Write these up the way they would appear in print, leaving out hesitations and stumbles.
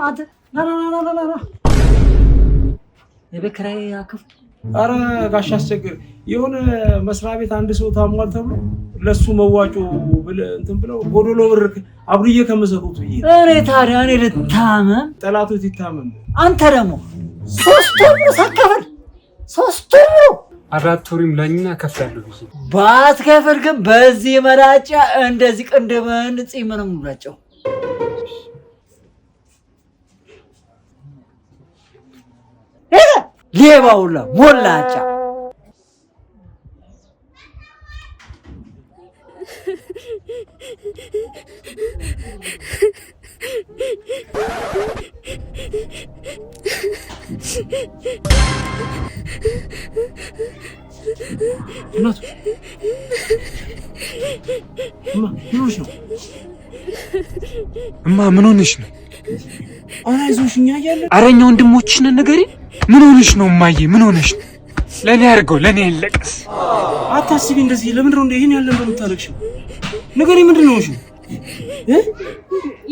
አንተ ና ና ና ና ና ና፣ የቤት ኪራይ አከፍል። አረ ጋሽ አስቸግር፣ የሆነ መስሪያ ቤት አንድ ሰው ታሟል ተብሎ ለሱ መዋጮ ብለህ እንትን ብለው ጎዶሎ ብር አጉድዬ ከምሰጡት ብዬ። እኔ ታዲያ እኔ ልታመም? ጠላቶች ይታመም። አንተ ደግሞ 3 ወር ሙሉ ሳትከፍል፣ 3 ወር ሙሉ። 4 ወር ይሙላኝና እከፍላለሁ ብዬ። ባትከፍል ግን በዚህ መላጫ እንደዚህ ቅንድብህን ፂም ነው የምላጨው። ሌባ ሁላ ሞላጫ። እናቱ፣ እማ፣ ምን ሆነሽ ነው? እማ፣ ምን ሆነሽ ነው? ኧረ አይዞሽ፣ እኛ እያለን። ኧረ እኛ ወንድሞችሽ ነን። ንገሪን። ምን ሆነሽ ነው እማዬ? ምን ሆነሽ ነው? ለእኔ አድርገው፣ ለእኔ ያለቀስ። አታስቢ እንደዚህ። ለምንድን ነው ይሄን ያለን በምታለቅሽው? ንገሪኝ፣ ምንድን ነው እሺ? እ?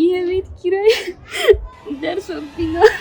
የቤት ኪራይ ደርሶብኛል።